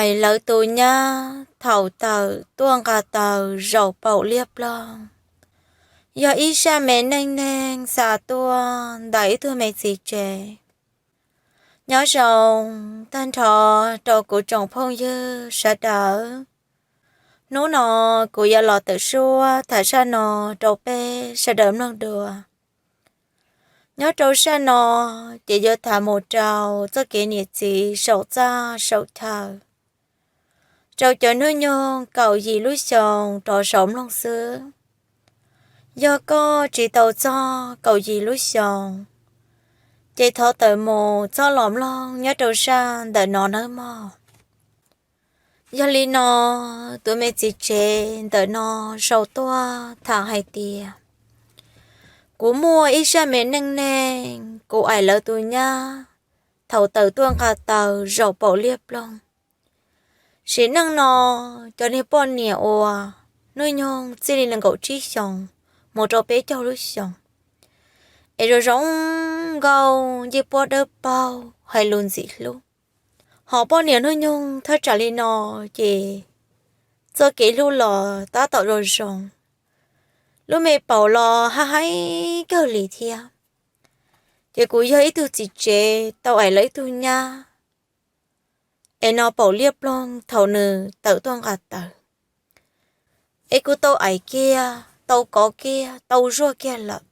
Aim lawv tus nyab thaum tawm tuaj nqa taws zaum paum liab ploog, yog ib zaj me neej neeg xa tuaj ntawm ib tug me txiv tsev. Nyob zoo tag nrho rau kuv tsoom phooj ywg sawv daws. Hnub no kuv yuav los tawm suab tham zaj no rau peb sawv daws mloog dua. Nyob rau zaj no ces yuav tham mus rau txoj kev niam txiv saum txaj saum chaw rau cov hnub nyoog kaum yim lub xyoos rov saum mloog xwb. Yog koj tsis tau txog kaum yim lub xyoos, ces thov tawm mus txhob los mloog nyob rau zaj ntawm no nawb mog. Yog li no, tus me txiv tsev ntawm no sau tuaj tham hais tias, kuv muaj ib zaj me neej neeg, kuv aim lawv tus nyab thaum tawm tuaj nqa taws zaum paum liab ploog. Sim neej no, cov niag poj niam uas hnub nyoog txij li nees nkaum tsib xyoos mus rau peb caug lub xyoos, es zoo zoo nkauj, ncej puab dawb paug, hais lus ntxim hlub. Ho poj niam hnub nyoog thaj tsam li no, ces txoj kev hlub los tab tom zoo zoo, lub me paum los haj haib kawg li thiab. Ces kuv yog ib tug txiv tsev tau aim lawv ib tug nyab es no paum liab ploog thaum nws tawm tuaj nqa taws, es kuv tau aim kiag, tau kov kiag, tau zuaj kiag lawm,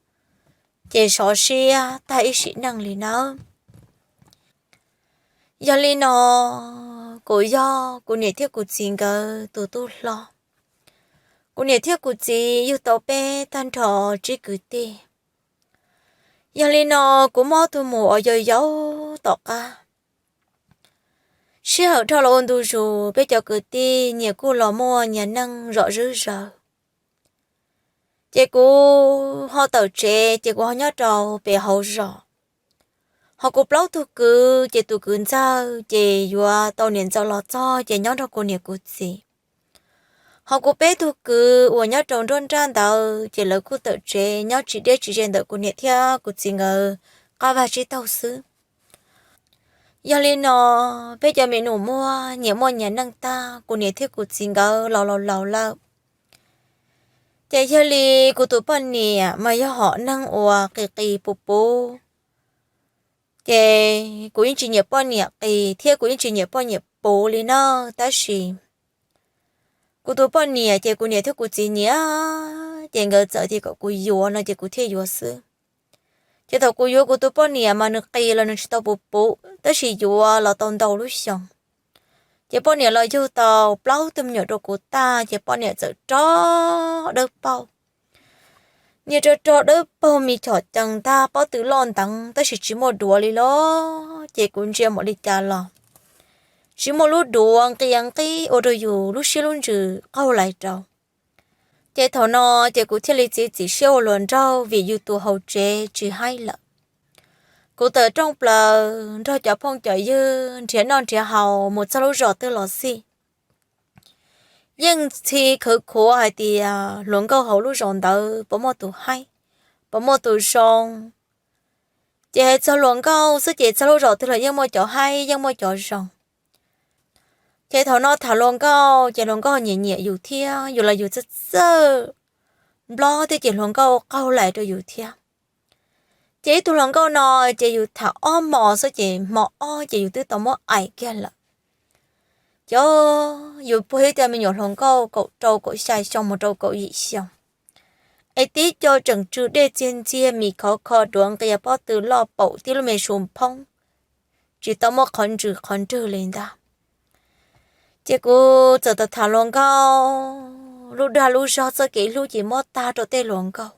ces sov siab tag ib sim neej li nawb. Yog li no, kuv yog kuv niam thiab kuv txiv nkawd tus tub hlob. Kuv niam thiab kuv txiv yug tau peb tag nrho tsib kwv tij. Yog li no, kuv muaj tus muam uas yau yau tom qab. Sij hawm dhau los ua ntu zus, peb cov kwv tij nyias kuj los muaj nyias neej zom zwb zaws. Ces kuv ho tawm tsev ces kuv ho nyob rau pem hauv zos. Ho kuv plaub tug kwv ces tus kwv ntxawg ces yuav tau niam ntxawm los txog ces nyob nrog kuv niam kuv txiv. Ho kuv peb tug kwv uas nyob rau nruab nrab ntawd ces lawv kuj tawm tsev nyob tsis deb tsis ze ntawm kuv niam thiab kuv txiv nkawd qab vaj tsib taug xwb. Yog li no, peb cov me nus muag nyias muaj nyias neej tag, kuv niam thiab kuv txiv nkawd los laus laus lawm. Ces yog li kuv tus poj niam mas yog hom neeg uas qis qis puv puv, ces kuv yeej tsis nyiam poj niam qis thiab kuv yeej tsis nyiam poj niam puv li na. Tab sis kuv tus poj niam ces kuv niam thiab kuv txiv nyiam, ces nkawd txawm tias kom kuv yuav no ces kuv thiaj yuav xwb. Ces thaum kuv yuav kuv tus poj niam mas nws qis los nws tsis tau puv puv, tab sis yuav los tau ntau lub xyoos. Ces poj niam los yug tau plaub tug me nyuam rau kuv tag ces poj niam txawm rog dawb paug. Niag rog rog dawb paug, me chom cees ntag, pob tw loj nteev tab sis tsis muaj duav li los, ces kuv ntsia mam li cas los tsis muaj lub duav nqia nqib ua rau yus lub siab lub ntsws qaug lais rau. Ces thaum no ces kuv thiaj li txiav txim siab ua hluas nraug vim yus tus hauv tsev tsis haib lawm. Kuv tawm rooj plaws nrog cov phooj cov ywg nrhiav noj nrhiav haus mus txog lub zos twg los xij, yeej ntxhi khwv khuav hais tias hluas nkauj hauv lub zos ntawd puas muaj tus haib, puas muaj tus zoo. Ces txog hluas nkauj xwb ces txog lub zos twg los yeej muaj cov haib yeej muaj cov zoo. Ces thaum no tham hluas nkauj ces hluas nkauj nyiam nyiam yus thiab, yus los yus txawj txawj nplob thiab ces hluas nkauj qaug lais rau yus thiab. Ces ib tug hluas nkauj no ces yus tham ob hmo xwb ces hmo ob ces yus twb tau muab aim kiag lawm. Ces yus puag ib co me nyuam hluas nkauj kaum rau kaum xya xyoo mus rau kaum yim xyoo, es tib co tseem tsw dej txiag ntxiag, mis khov kho, duav nqia, pob tw loj paum tib lub me su phoob, tsis tau muaj qhov ntsws qhov nrwg li ntag. Ces kuv txawm tham tham hluas nkauj, lub dag lub zog txoj kev hlub ces muab tag rau tej hluas nkauj.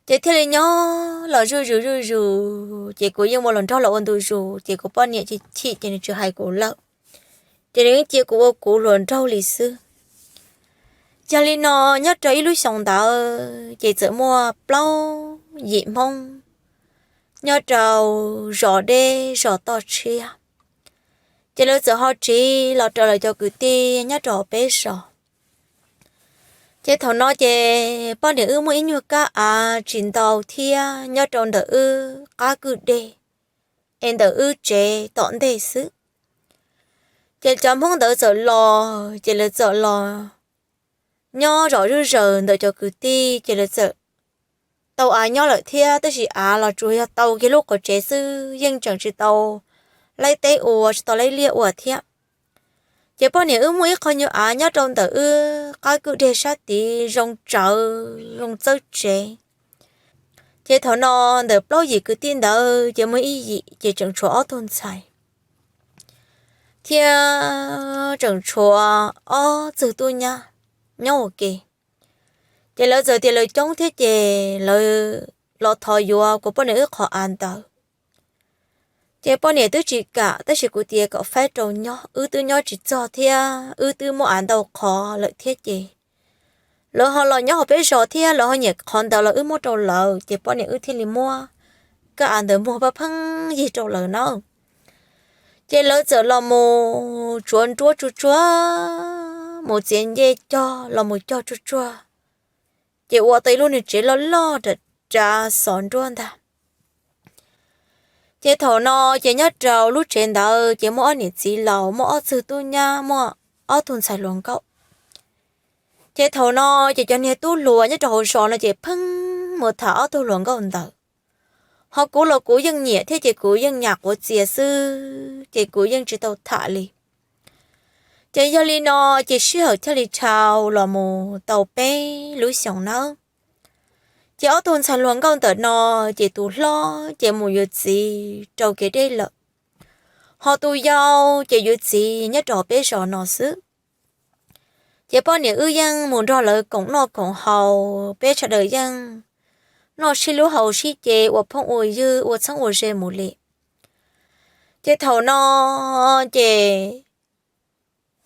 Ces thiaj li nyob los zuj zus zuj zus, ces kuv yeej ua hluas nraug los ua ntu zus, ces kuv poj niam chim ces nws tsis hais kuv lawm. Ces nws yeej cia kuv ua kuv hluas nraug li xwb. Yog li no, nyob rau ib lub xyoo ntawd ces txawm muaj plaub yim Hmoob nyob rau zos deb zos toj tshiab, ces lawv txawm ho tsiv los raws lawv cov kwv tij nyob rau peb zos. Ces thaum no ces poj niam wb muaj ib nyuag kab av tsis ntau thiab nyob rau ntawm wb qab kwj deg, es ntawm wb tsev tom ntej xwb. Ces cov Hmoob ntawd txawm los, ces lawv txawm los nyob zom zuj zaws ntawm cov kwv tij, ces lawv txawm tau av nyob lawm thiab, tab sis av los tsuas yog tau kiag lub qhov tsev xwb, yeej tseem tsis tau laib teb ua, tsis tau laib liaj ua thiab. Ces poj niam wb muaj ib qho nyuag av nyob rau ntawm wb qab kwj deg sab tid, zoo tsawv zoo txawb tsev. Ces thaum no ntawm plaub yim kwv tij ntawd ces muaj ib yim ces tseem tshuav ob tug ntxhais thiab tseem tshuav ob txwg tub nyab nyob ua ke. Ces lawv txawm tias lawv coob thiab ces lawv los thov yuav kuv poj niam wb qhov av ntawd. Ces poj niam twb tsis kam, tab sis kuv tias kom faib rau nyob, wb twb nyob tsis txog thiab wb twb muaj av ntau qhov lawm thiab ces lawv ho los nyob hauv peb zos thiab lawv ho nyiam qhov ntawd los wb muab rau lawv, ces poj niam wb thiaj li muab kab av ntawd muag pab pheej yig rau lawv na. Ces lawv txawm los mus tsuav nruab tsuag tsuag, mus txiav ncej cog los mus cog tsuag tsuag, ces ua tau ib lub niag tsev loj loj rau rav xov nruab ntag. Ces thaum no ces nyob rau lub tsev ntawd ces muaj ob niam txiv laus, muaj ob txwg tub nyab, muaj ob tug ntxhais hluas nkauj. Ces thaum no ces cov niag tub hluas nyob rau hauv zos no ces pheej mus tham ob tug hluas nkauj ntawd. Ho kuv los kuv yeej nyiam thiab ces kuv yeej nyas quav txias xwb ces kuv yeej tsis tau tham li. Ces yog li no ces sij hawm thiaj li dhau los mus tau peb lub xyoos nawb. Ces ob tug ntxhais hluas nkauj ntawm no ces tus hlob ces mus yuav txiv rau kev deb lawm, ho tus yau ces yuav txiv nyob rau peb zos no xwb. Ces poj niam wb yeej mus nrog lawv koom noj koom haus, peb sawv daws yeej noj sib hlub haus sib ce, ua phooj ua ywg, ua txheeb ua ze mus li. Ces thaum no ces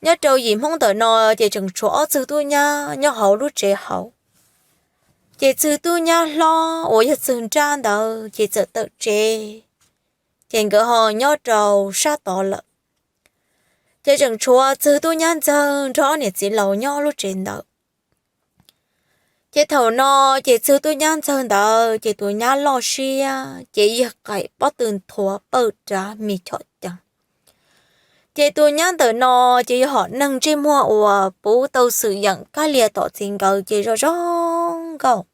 nyob rau yim Hmoob ntawm no ces tseem tshuav ob txwg tub nyab nyob hauv lub tsev hauv. Ces txwg tub nyab hlob uas yog txwg nrab ntawd ces txawm tawm tsev, ces nkawd ho nyob rau sab tod lawm. Ces tseem tshuav txwg tub nyab ntxawg nrog ob niam txiv laus nyob lub tsev ntawd. Ces thaum no ces txwg tub nyab ntxawg ntawd ces tus nyab loj siab ces yog qaim pob tw nthuav pawg rav mis chom cees. Ces tus nyab ntawm no ces yog hom neeg ntsej muag uas puv tau xwm yeem kab lias tom txiv nkawd ces zoo zoo nkauj.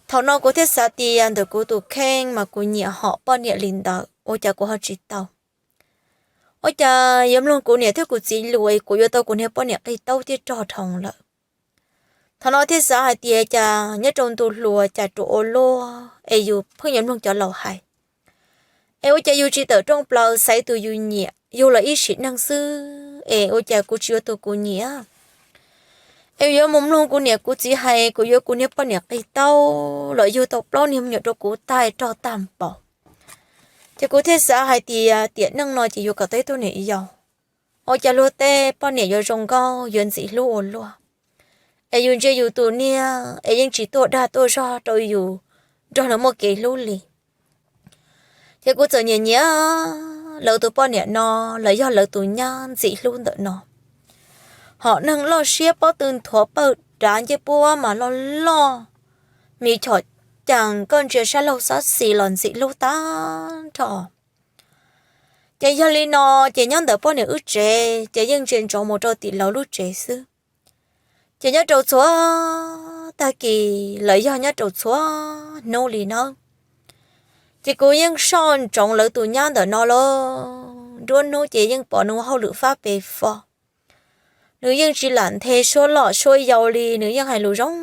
Thaum no kuv thiaj xav tias ntawm kuv tus kheej mas kuv nyiam hom poj niam li ntawd ua cas kuv ho tsis tau. Ua cas yuav mloog kuv niam thiab kuv txiv lus es kuv yuav tau kuv niag poj niam qis taub thiab rog dhau lawm. Thaum no thiaj xav hais tias cas nyob rau ntu hluas cas ruam ua luaj es yus pheej yuav mloog cov laus hais, es ua cas yus tsis tawm rooj plaws xaiv tus yus nyiam yug los ib sim neej xwb es ua cas kuv tsis yuav tus kuv nyiam. Es yuav mus mloog kuv niam kuv txiv hais kuv yuav kuv niag poj niam qis taub los yug tau plaub niag me nyuam rau kuv tag rog tag npaum. Ces kuv thiaj xav hais tias tiam neej no ces yuav kom tau ib tug niam yau, ua cas luag tej poj niam yuav zoo nkauj yuav ntxim hlub ua luaj, es yus ntsia yus tus niag es yeej tsis tuaj dag tuaj zog rau yus nrog nws muaj kev hlub li. Ces kuv txawm nyiam nyiam lawv tus poj niam no, los yog lawv tus nyab ntxim hlub ntawm no. Hom neeg loj siab pob tw nthuav pawg rav ncej puab mas loj loj, mis chom cees koj ntsia sab laug sab xis los ntxim hlub tag nrho. Ces yog li no, ces nyob ntawm poj niam wb tsev ces yeej ntsia ntsoov mus rau tim lawv lub tsev xwb. Ces nyob rau txhua tag kis los yog nyob rau txhua hnub li na, ces kuv yeej soj ntsoov lawv tus nyab ntawm no lauj. Nruab hnub ces yeej pom nws ua hauj lwm fab pes fo. Nws yeej tsis lam nthe suab loj suab yau li, nws yeej hais lus zoo,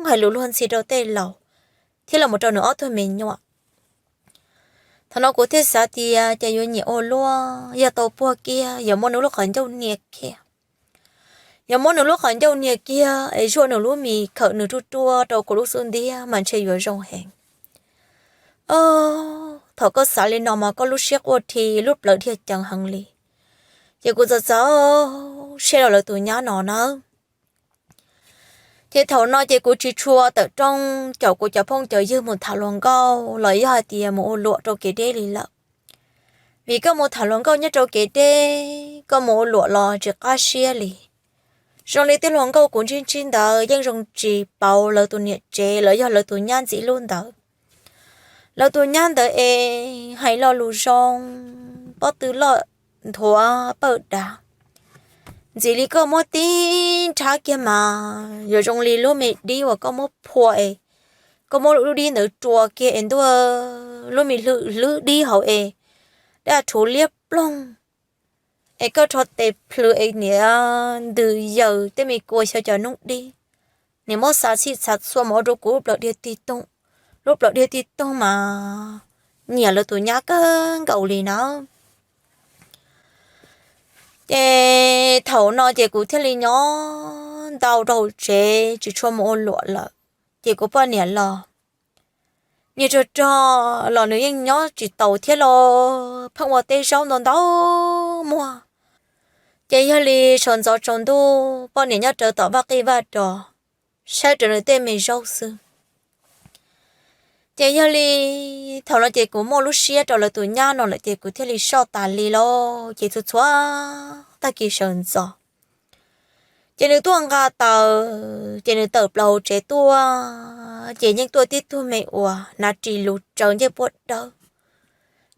hais lus luag ntxhi rau tej laus thiab los mus rau nws ob tug me nyuam. Thaum no kuv thiaj xav tias ces yuav nyiam ua luaj, yog tau puag kiag yuav muab nws lub qhov ncauj hnia kiag. Yuav muab nws lub qhov ncauj hnia kiag es zuaj nws lub mis khawm nws ruaj ruaj rau kuv lub xub ntiag mas ntshe yuav zoo heev. Thaum koj xav li no mas koj lub siab quaj dhi lub plawv dhia ceev heev li. Ces kuv txawm txawm siab rau lawv tus nyab no na. Ces thaum no ces kuv tsis tshua tawm rooj caum kuv cov phooj cov ywg mus tham hluas nkauj los yog hais tias mus ua luam rau kev deb li lawm. Vim koj mus tham hluas nkauj nyob rau kev deb, koj mus ua luam los tsis qab siab li. Zoo li tej hluas nkauj kuv ntsib ntsib ntawd yeej zoo tsis pauv lawv tus niam tsev los yog lawv tus nyab ntxim hlub ntawd. Lawv tus nyab ntawd es hais lo lus zoo, pob tw loj nthuav pawj dav. Ntxim li koj muab tib nrhab kiag mas yuav zoo li lub me dib uas koj muab phua es koj muab lub dib ntawd rua kiag es ntuj, lub me hlwb dib hauv es daj rhuv liab ploog, es koj rho tes plhws es niam ntws yaws tej me kua xyaw cov noob dib, niam muab xav txhij txhav txhua mus ua rau kuv lub plawv dhia tig toog, lub plawv dhia tig toog mas nyiam lawv tus nyab kawg nkaus li na. Ces thaum no ces kuv thiaj li nyob ntau rau hauv tsev tsis tshua mus ua luam lawm. Ces kuv poj niam los, niag rog rog los nws yeej nyob tsis taus thiab los pheej ua teb zaub ntau ntau muag. Ces yog li sawv ntxov tsaus ntuj poj niam nyob rawv tom vaj qij vaj rov, saib rawv nws tej me zaub xwb. Ces yog li thaum no ces kuv muaj lub siab rau lawv tus nyab no lawm ces kuv thiaj li soj tas li lauj. Ces txhua txhua tag kis sawv ntxov ces nws tuaj nqa taws, ces nws tawm plaws hauv tsev tuaj, ces yeej tuaj tib tug me uas hnav ris luv tsawv ncej puab dawb,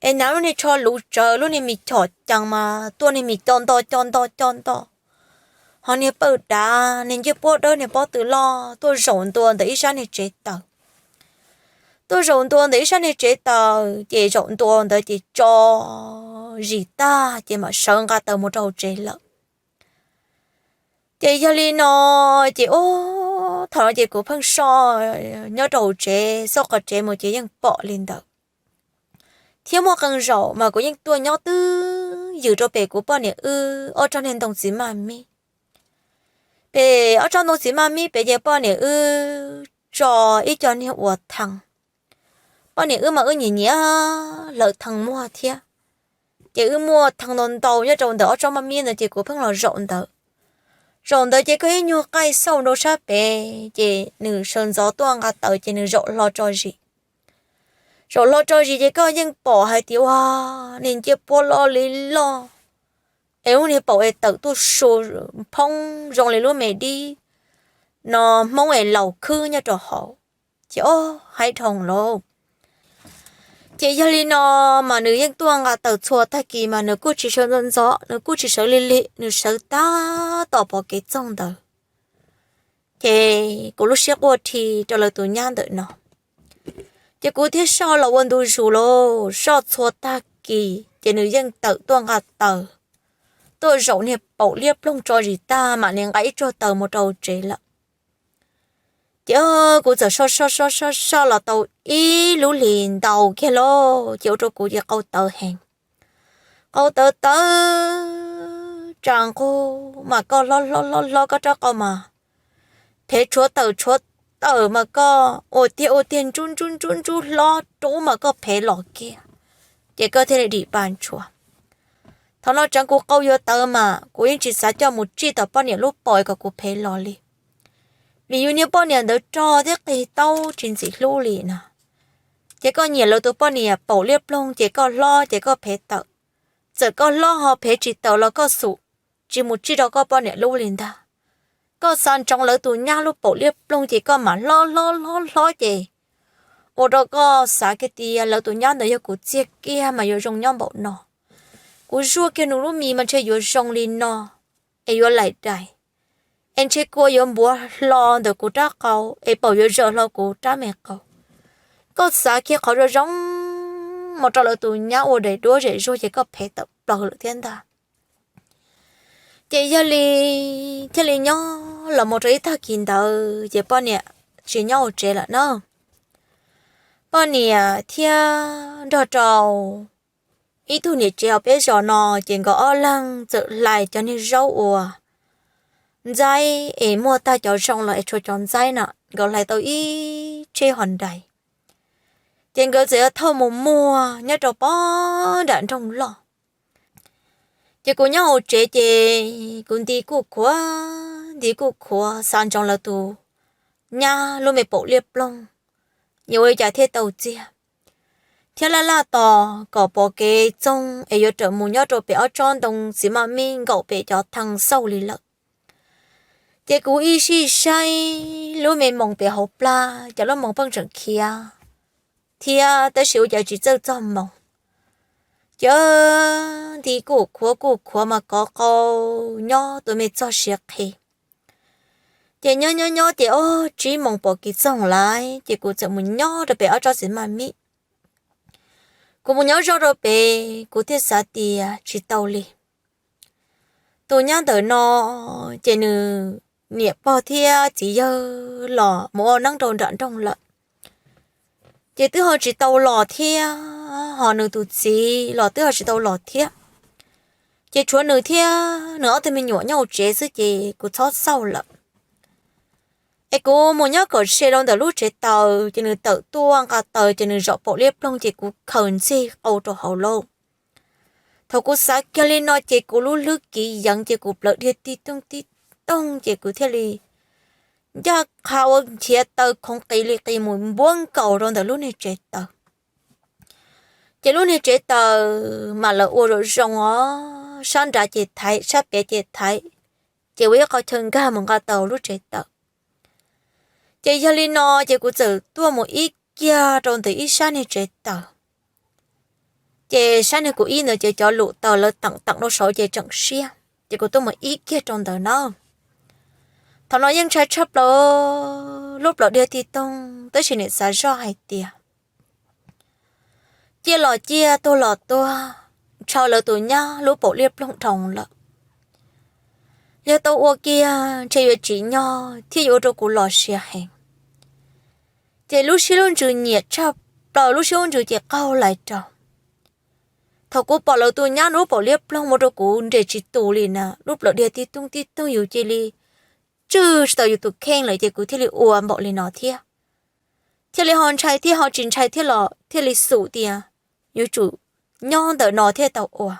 es hnav lub niag tsho luv tsawv lub niag mis chom cees mas tuaj niag mis co nto co nto co nto, ho niag pawj dav niag ncej puab dawb niag pob tw loj tuaj zaum ntua ntawm ib sab niag tsev taws. Tuaj zaum ntua ntawm ib sab niag tsev taws ces zaum ntua ntawd ces tso zis tag ces mam sawv nqa taws mus rau hauv tsev lawm. Ces yog li no ces ub, thaum no ces kuv pheej soj nyob rau hauv tsev, xauj qhov tsev mus ces yeej pom li ntawd. Thiab muaj qee zaum mas kuv yeej tuaj nyob twj ywm rau pem kuv poj niam wb ob tsob niag ntoo txiv maj mib. Pem ob tsob ntoo txiv maj mib pem ces poj niam wb tso ib co niag uas thee. Poj niam wb mas wb nyiam nyiam hlawv thee muag thiab, ces wb muaj thee ntau ntau nyob rau ntawm ob tsob maj mib ntawd ces kuv pheej los zaum ntawd. Zaum ntawd ces koj ib nyuag qaij xauj rau sab pem ces nws sawv ntxov tuaj nqa taws ces nws zaum hlo tso zis. Zaum hlo tso zis ces koj yeej pom hais tias ua niag ncej puab loj li loj, es lub niag paum es tawm tuaj su phoob zoo li lub me dib no, hmoob es laus khwb nyob rau hauv. Ces ob haib dhoo lauj. Ces yog li no mas nws yeej tuaj nqa taws txhua tag kis mas nws kuj tsis sawv ntxov ntxov, nws kuj tsis sawv lig lig, nws sawv tab tom pom kev txoog ntawd. Ces kuv lub siab quaj dhi rau lawv tus nyab ntawm no. Ces kuv thiaj soj los ua ntu zus lauj, soj txhua tag kis ces nws yeej tawm tuaj nqa taws, tuaj zaum niag paum liab ploog tso zis tag mam li nqa ib tsuag taws mus rau tsev lawm. Ces kuv txawm soj soj soj soj soj los tau ib lub hlis ntau kiag lauj, ces ua rau kuv ces qau tawv heev. Qau tawv tawv tsa nqug mas koj hlob hlob hlob hlob koj rab qau mas phev tshuav tawm tshuav tawm mas koj ua tiag ua tiag ntsub ntsub ntsub ntsub hlob rub mas koj phev los kiag, ces koj thiaj li dim pa ntshua. Thaum no tseev kuv qau yuav tawv mas kuv yeej tsis xav coj mus tsij tom poj niam lub paum kom kuv phev los li. Vim yus niag poj niam ntawd rog thiab qig taub tsis ntxim hlub li no. Ces koj nyiam lawv tus poj niam paum liab ploog ces koj hlob ces koj phev tawm. Txawm koj hlob ho phev tsis tawm los koj xum tsis mus tsij rau koj poj niam lub li ntag. Koj xav ntsoov lawv tus nyab lub paum liab ploog ces koj mam hlob hlob hlob hlob ces ua rau koj xav kiag tias lawv tus nyab ntawd yog kuv txiag kiag mas yuav zoo nyob npaum no. Kuv zuaj kiag nws lub mis mas ntshe yuav zoo li no, es yuav laim dais, es ntshe kua yuav npuav hlo ntawm kuv rab qau es paum yuav zawm hlo kuv rab me qau. Koj xav kiag qhov zoo zoo mus rau lawv tus nyab ua daim duab zem zuag ces koj phev tawm plaws lawm thiab ntag. Ces yog li thiaj li nyob los mus rau ib tag kis ntawd ces poj niam tsis nyob hauv tsev lawm na. Poj niam thiab nrog rau ib tug niam tsev hauv peb zos no ces nkawd ob leeg txawm hlais cov niag zaub uas ntxaib es muag tag cov zoo los es tshuav cov ntxaib na, nkawd hlais tau ib tsheb hos nrais. Ces nkawd txawm yuav thauj mus muag nyob rau pog nram nroog loj. Ces kuv nyob hauv tsev ces kuv nti kuj khuav nti kuj khuav xav ntsoov lawv tus nyab lub me paum liab ploog, yuav ua li cas thiaj tau txiag, thiab laj laj tos kom pom kev txoog es yuav rawm mus nyob rau pem ob tsob ntoo txiv maj mib nkaum pem cov thee xauj li lawm. Ces kuv ib sij saib lub me moos pem hauv plag, cov lub moos pheej tseem khiav thiab tab sis ua cas tsis txawj txog moos. Ces nti kuj khuav kuj khuav mas kov qau nyob tus me txog siav qhi. Ces nyob nyob nyob ces ob tsib moos pom kev txoog lawm ces kuv txawm mus nyob rau pem ob tsob txiv maj mib. Kuv mus nyob zoj rau pem kuv thiaj xav tias tsis tau li. Tus nyab ntawm no ces nws niam pog thiab txiv yawg los mus ua neeb rau nram nroog lawm, ces twb ho tsis tau los thiab, ho nws tus txiv los twb ho tsis tau los thiab. Ces tshuav nws thiab nws ob tug me nyuam nyob hauv tsev xwb ces kuv txhob xauj lawm. Es kuv mus nyob kom se rau ntawm lub tsev taws ces nws tawm tuaj nqa taws ces nws zaum paum liab ploog ces kuv khaws ntxig qau rau hauv lauj. Thaum kuv xav kiag li no ces kuv lub hlwb kiv yeev ces kuv plawv dhia tib toog tib toog ces kuv thiaj li ncaj qha ua nchiav taw khoov qis li qis mus npuab nkaus rau ntawm lub niag tsev taws. Ces lub niag tsev taws mas lawv ua zoo zoo os, sab nrad ces thaiv sab pem ces thaiv, ces ua ib qho chaw nkag mus nqa taws lub tsev taws. Ces yog li no ces kuv txawm tuaj mus ib kiag rau ntawm ib sab niag tsev taws. Ces sab niag kuv ib ntawd ces cov lum taws lawv teem teem rau saud ces tseem siab, ces kuv tuaj mus ib kiag rau ntawd na. Thaum no yeej ntshai tshaj plaws, lub plawv dhia tib toog tab sis niam xav zoj hais tias ciaj los ciaj, tuag los tuag, ntshaw lawv tus nyab lub paum liab ploog dhau lawm. Yog tau ua kiag ntshe yuav tsim nyog thiab yuav ua rau kuv los siav heev. Ces lub siab lub ntsws nyiam tshaj plaws, lub siab lub ntsws ces qaug lais rau. Thaum kuv pom lawv tus nyab lub paum liab ploog ua rau kuv nres tsis tus li na, lub plawv dhia tib toog tib toog yus cia li tswj tsis tau yus tus kheej lawm ces kuv thiaj li ua npaum li no thiab. Thiaj li ho ntshai thiab ho tsis ntshai thiab los thiaj li xum tias yuav tsum nyob ntawm no thiaj tau ua,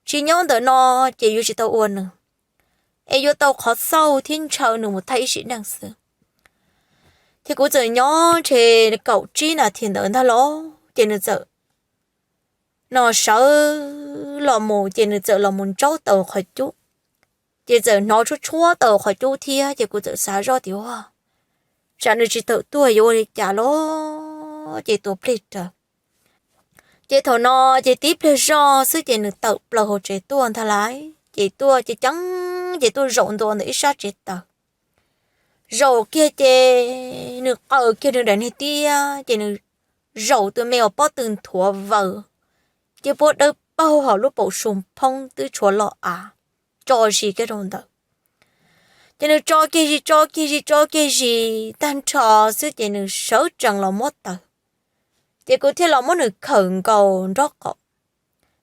tsis nyob ntawm no ces yuav tsis tau ua nws, es yuav tau qhov xauj thiab ntshaw nws mus tag ib sim neej xwb. Ces kuv txawm nyob ntshe kaum tsib nas this ntawd ntag los ces nws txawm no sawv los mus ces nws txawm los mus ntsaub taws qhov cub. Ces txawm hnov tshuab tshuab taws qhov cub thiab ces kuv txawm xav zoj tias ua, tsam nws tsis tawm tuaj yuav ua li cas los ces tua plig raws. Ces thaum no ces tib pliag zoj xwb ces nws tawm plaws hauv tsev tuaj ntag lauj, ces tuaj ces ceeb ces tuaj zaum ntua ntawm ib sab tsev taws. Zaum kiag ces nws qaws kiag nws daim niag tiab ces nws zaum tus me uas pob tw nthuav vaws, ces puab dawb paug hos lub paum su phoob twb tshuav los av tso zis kiag rau ntawd. Ces nws tso kiag zis tso kiag zis tso kiag zis tag nrho xwb ces nws sawv tsees los muab taws. Ces kuv thiaj los muab nws khawm nkaus nraub qaum,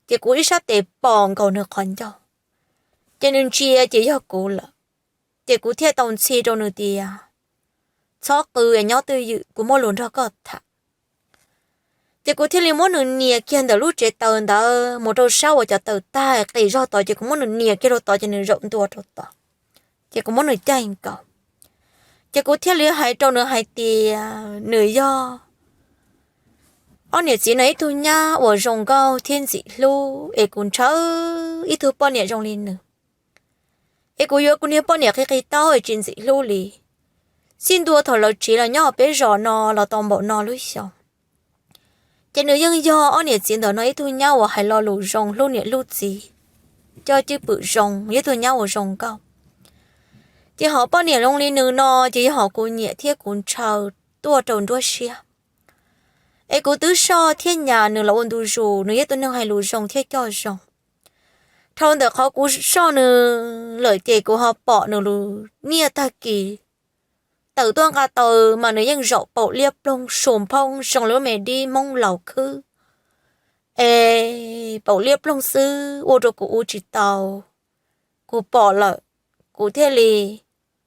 ces kuv ib sab tes pos nkaus nws qhov ncauj, ces nws ntsia ces yog kuv lawm. Ces kuv thiaj tau ntxhi rau nws tias txhob qw, nyob twj ywm, kuv muaj lus nrog koj tham. Ces kuv thiaj li muab nws nias kiag ntawm lub tsev taws ntawd mus rau sab uas cov taws tag qis zog tod ces kuv muab nws nias kiag rau tod ces nws zaum ntua rau tod, ces kuv muab nws caij nkaus. Ces kuv thiaj li hais rau nws hais tias nws yog ob niam txiv no ib tug nyab uas zoo nkauj thiab ntxim hlub es kuv ntshaw ib tug poj niam zoo li nws. Es kuv yuav kuv niag poj niam qhib qhib taub es tsis ntxim hlub li. Txij ntua thaum lawv tsiv los nyob peb zos no los tau npaum no lub xyoo, ces nws yeej yog ob niam txiv ntawm no ib tug nyab uas hais lo lus zoo, hlub niam hlub txiv, coj cwj pwm zoo, yog ib tug nyab uas zoo nkauj. Ces hom poj niam zoo li nws no ces yog hom kuv nyiam thiab kuv ntshaw tuaj rau nruab siab. Es kuv twb soj thiab nyas nws los ua ntu zus, nws yog tus neeg hais lus zoo thiab coj zoo. Dhau ntawm qhov kuv soj nws lawm ces kuv ho pom nws lub niaj tag kis tawm tuaj nqa taws mas nws yeej zaum paum liab ploog su phoob zoo li lub me dib Hmoob laus khwb. Es paum liab ploog xwb ua rau kuv ua tsis tau. Kuv pom lawm, kuv thiaj li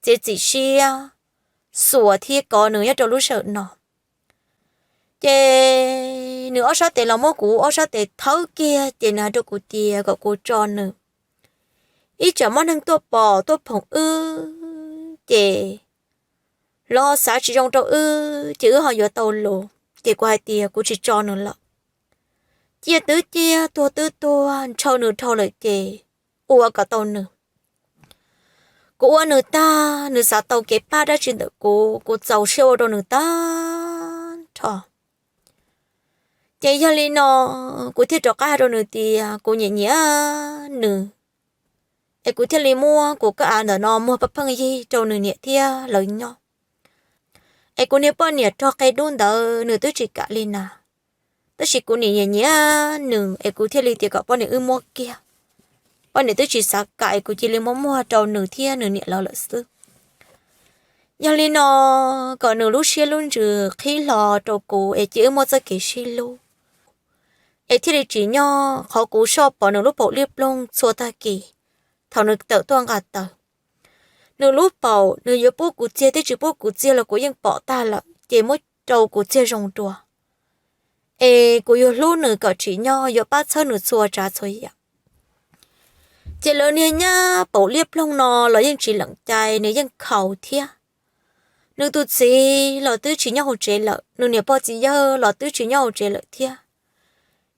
txiav txim siab xuas thiab kov nws nyob rau lub sij hawm no. Ces nws ob sab tes los muab kuv ob sab tes thawb kiag ces nws hais rau kuv tias kom kuv tso nws, ib tsam muaj neeg tuaj pom tuaj phoom wb ces lawv xav tsis zoo rau wb ces wb ho yuav tau lus. Ces kuv hais tias kuv tsis tso nws lawm. Ciaj twb ciaj, tuag twb tuag, ntshaw nws dhau lawm ces ua kom tau nws. Kuv ua nws tag, nws xav tau kev pab dab tsi ntawm kuv, kuv txaus siab ua rau nws tag nrho. Ces yog li no kuv thiaj rov qab hais rau nws tias kuv nyiam nyiam nws, es kuv thiaj li muab kuv koj av ntawm no muag pheej yig rau nws niam thiab lawv nyob. Es kuv niag poj niam rog qe dub ntawd nws twb tsis kam li na, tab sis kuv nim nyiam nyiam nws es kuv thiaj li tias kom poj niam wb muab kiag. Poj niam twb tsis xav kam es kuv cia li muab muag rau nws thiab nws niam lawv lawm xwb. Yog li no kom nws lub siab lub ntsws qhib hlo rau kuv es cia wb muaj txoj kev sib hlub, es thiaj li tsim nyog qhov kuv soj pom nws lub paum liab ploog txhua tag kis. Thaum nws tawm tuaj nqa taws, nws lub paum nws yuav pub kuv txiag thiab tsis pub kuv txiag los kuv yeej pom tag lawm ces muab rau kuv txiag zoo dua, es kuv yuav hlub nws kom tsim nyog yuav pab txhawb nws txhua tsav txhua yam. Ces lawv niag nyab paum liab ploog no los yeej tsis lees cai, nws yeej khaus thiab. Nws tus txiv los twb tsis nyob hauv tsev lawm, nws niam pog txiv yawg los twb tsis nyob hauv tsev lawm thiab.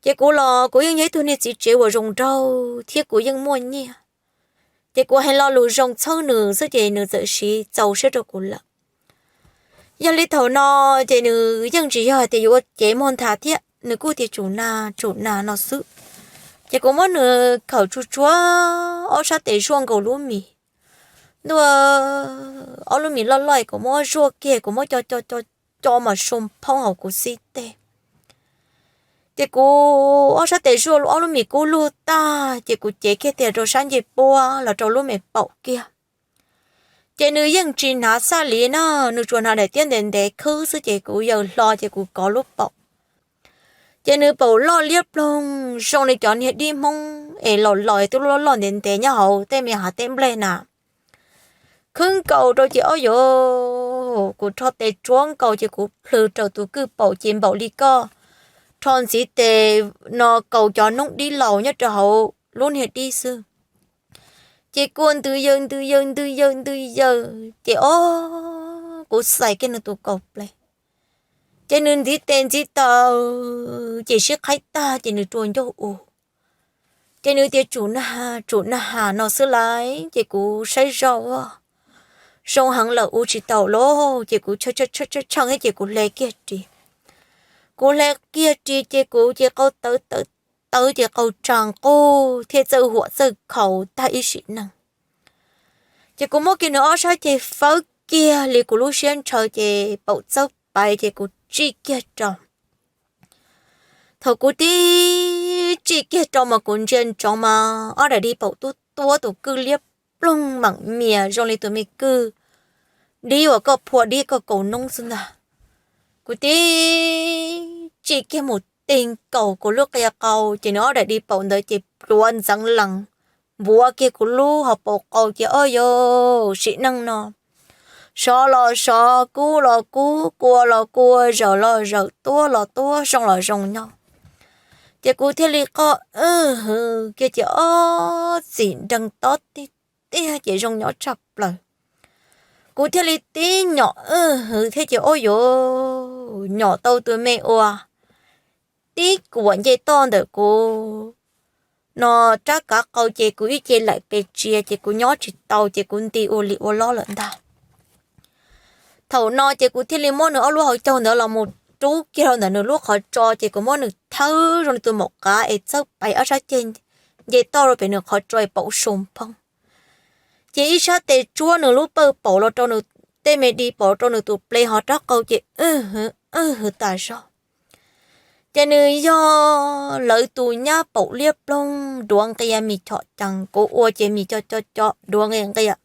Ces kuv los kuv yeej yog ib tug niag txiv tsev uas zoo nraug thiab kuv yeej muaj nyiaj, ces kuv hais lo lus zoo txhawb nws xwb ces nws txawm siv txaus siab rau kuv lawm. Yog li thaum no ces nws yeej tsis yog hais tias yuav ua cev muag nthav thiab, nws kuj tias tsum nag tsum nag no xwb. Ces kuv muab nws khawm tsuag tsuag ob sab tes zuaj nkaus lub mis, ntuj, ob lub mis loj loj kuv muab zuaj kiag kuv muab co co co co mas su phoob hauv kuv xib teg. Ces kuv ob sab tes zuaj ob lub mis kub lug tag ces kuv cev kiag tiag rau sab ncej puab los rau lub me paum kiag. Ces nws yeej tsis hnav xaj li na, nws tsuas hnav daim tiab ntev ntev khwb xwb ces kuv yaws hlo ces kuv kov lub paum. Ces nws paum loj liab ploog zoo li cov niag dib Hmoob es laus laus twb loj loj ntev ntev nyob hauv tej me hav teb nplej na. Khwb nkaus rau ces ob yuav, kuv rho tes tsuab nkaus ces kuv plhws raws tus kwj paum ces npaum li koj rho ntxiv tes no kaus cov noob dib laus nyob rau hauv lub niag dib xwb. Ces kua ntws yaws ntws yaws ntws yaws ntws yaws ces ob kuv xais kiag nws tus kaus ples. Ces nws ntxiv tes ntxiv taw ces sib qhaib tag ces nws rua ncauj u. Ces nws tias tsum nag tsum nag has no xwb lauj ces kuv saib zoj ua zoo heev lawm ua tsis tau lauj ces kuv tshee ces kuv hle kiag ris. Kuv hle kiag ris ces kuv ces qau tawv tawv tawv ces qau tsa nqug thiaj txawj huam txawj khaus tag ib sim neej. Ces kuv muab kiag nws ob sab ceg fawb kiag li kuv lub siab ntshaw ces paum txawb pais ces kuv tsij kiag rau. Thaum kuv tib tsij kiag rau mas kuv ntsia ntsoov mas ob daim di paum tub tuab tus kwj liab ploog meem mias zoo li tus me kwj dib uas koj phua dib koj kaus noob xwb ntag. Kuv tib tsij kiag mus tig nkaus kuv lub qia qau ces nws ob daim di paum ntawd ces pluav ntxeev lees npuav kiag kuv lub hauv paus qau ces ob yuav sim neej no sov los sov, kub los kub, kua los kua, zawm los zawm, tuab los tuab, zoo los zoo nyob. Ces kuv thiaj li qoj wb hwv kiag ces ob txim nreeg tob tiag tiag ces zoo nyob tshaj plaws. Kuv thiaj li tib nyom wb hwv thiab ces ob yuav nyom tau tus me ua tib kuam nce toj ntawm kuv no rab kav qau ces kuv ib ce laim pes tsia ces kuv nyob tsis tau ces kuv nti ua li ua lob lawm ntag. Thaum no ces kuv thiaj li muab nws ob lub hauv caug ntawd los mus rub kiag rau ntawm nws lub qhov tso ces kuv muab nws thawb zoo li tus maum qav es txawb pais ob sab ceg nce toj rau pem nws qhov tso es paum su phoob. Ces ib sab tes tsuab nws lub pawj paum los rau nws tej me di paum rau nws tus ple hov rab qau ces wb hwv wb hwv tas zog. Ces nws yog lawv tus nyab paum liab ploog duav nqia mis chom cees, kuv ua ces mis co co co duav nqia nqia,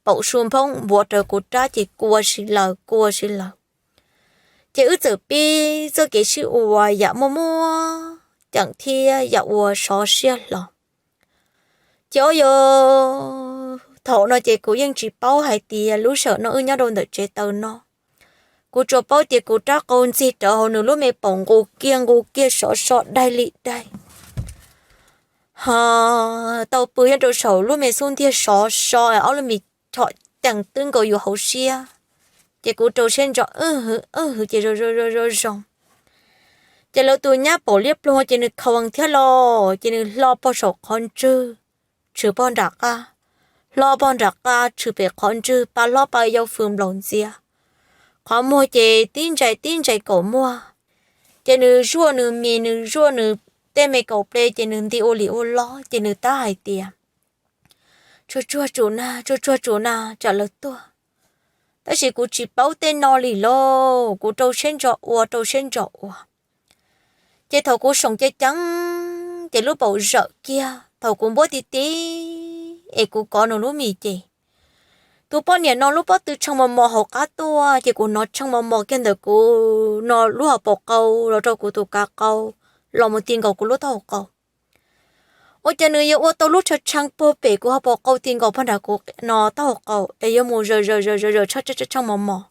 paum su phoob npuav raws kuv rab ces kua si lawm kua si lawm. Ces wb txawm pib txoj kev sib ua yam muaj muaj ceem thiab yam ua sov siab hlo. Ces ob yuav thaum no ces kuv yeej tsis paub hais tias lub sij hawm no wb nyob rau ntawm tsev taw no. Kuv tsuas paub tias kuv rab qau ntxig rawv hauv nws lub me paum nqus kiag nqus kiag sov so daig li daig, ho tau pw nyob rau saum lub me xub ntiag sov so ob lub mis chom cees twb nkaus yus hauv siab. Ces kuv rau siab ntso wb hwv wb hwv ces zoo zoo zoo zoo. Ces lawv tus nyab paum liab ploog ces nws khaus thiab los ces nws hlo pog saum qhov ntswg, tshwm pog nram qab, hlo pog nram qab tshwm pem qhov ntswg, pa hlob pa yau fws nplaum ntxias. Qhov muag ces tib ntsais tib ntsais kaum muag. Ces nws zuaj nws mis, nws zuaj nws tej me kaum ple, ces nws nti ua lim ua lob, ces nws tab hais tias, Tsuag tsuag tsum na, tsuag tsuag tsum na, tsam lawv tuag. Tab sis kuv tsis paub tej no li lauj, kuv rau siab ntso ua, rau siab ntso ua. Ces thaum kuv soom ceev ceev, ces lub paum zawm kiag, thaum kuv npuab ti ti es kuv kov nws lub mis ces tus poj niam no lub pob tw tshee mos mos hauv qab tuaj, ces kuv hnov tshee mos mos kiag ntawm kuv no lub hauv paus qau los rau kuv tus kav qau, los mus ti nkaus kuv lub taub hau qau. Ua cas nws yuav ua tau lub tshee tshee puag pem kuv hauv paus qau ti nkaus pog nram kuv no taub hau qau es yuav mus zaws zaws zaws zaws zaws tshee tshee mos mos,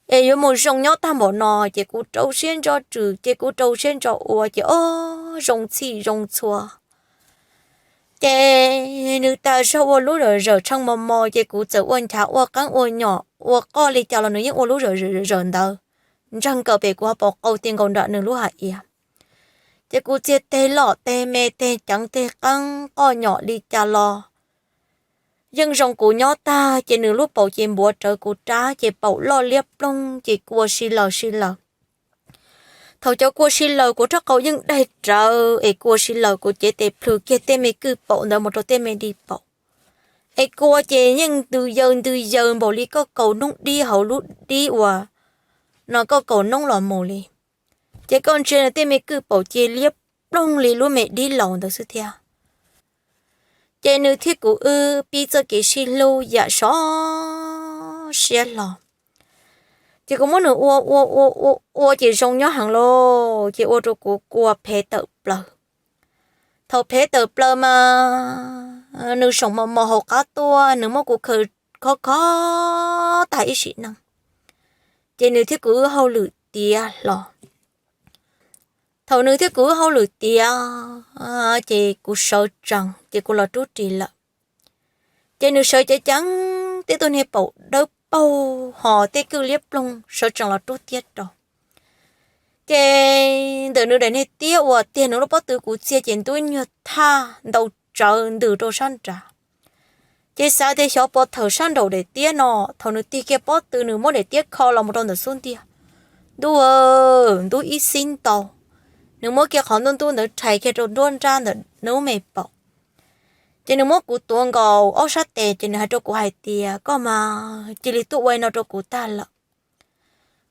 es yuav mus zoo nyob tag npaum no, ces kuv rau siab ntso tsum, ces kuv rau siab ntso ua, ces ob zoo txhij zoo txhua. Ces nws tas zog ua lub zawm zawm tshee mos mos, ces kuv txawm ua nchav ua qeeb ua nyom ua qoj li cas los nws yeej ua lub zawm zawm zawm ntawd, ntseeg kawm pem kuv hauv paus qau ti nkaus nram nws lub hais iav. Ces kuv txiag teg loj teg me teg ceev teg qeeb qoj nyom li cas los yeej zoo kuv nyob tag, ces nws lub paum ces npuav rawv kuv rab, ces paum loj liab ploog, ces kua si lawm si lawm. Thaum cov kua si lawm kuv rab qau yeej daig rawv, es kua si lawm kuv cev tes plhws kiag tej me kwj paum ntawd mus rau tej me di paum. Es kua ces yeej ntws yaws ntws yaws npaum li koj kaus noob dib hauv lub dib uas no koj kaus noob los mus li. Ces koj ntsia tej me kwj paum ces liab ploog li lub me dib laus ntawd xwb thiab. Ces nws thiab kuv wb pib txoj kev sib hlub yam sov siab hlo. Ces kuv muab nws ua ua ua ua ua ces zoo nyob heev lauj, ces ua rau kuv kua phev tawm plaws. Thaum phev tawm plaws mas nws soom mos mos hauv qab tuaj, nws muab kuv khaws khov khov tag ib sim neej. Ces nws thiab kuv wb hauj lwm tiav hlo. Thaum nws thiab kuv wb hauj lwm tiav, ces kuv sawv tsees ces kuv los rub ris lawm. Ces nws sawv ceev ceev, tej tug niag paum dawb paug ho tej kwj liab ploog sawv tsees los rub tiab rau. Ces ntawm nws daim niag tiab uas tiag nws lub pob tw kuv txiag ces ntub nyuag thaj ntau tsawv ntws rau sab nrad. Ces xav tias xyov pov thawm sab nraum daim tiab no, thaum nws tig kiag pob tw nws muab daim tiab kho los mus rau ntawm xub ntiag. Ntub, ntub ib xib ntau, nws muab kiag qhov ntub ntub ntawd rhais kiag rau nruab nrab ntawm nws lub me paum. Ces nws muab kuv tuav nkaus ob sab tes ces nws hais rau kuv hais tias, Koj mas cia li tuaj ua li no rau kuv tag lawm.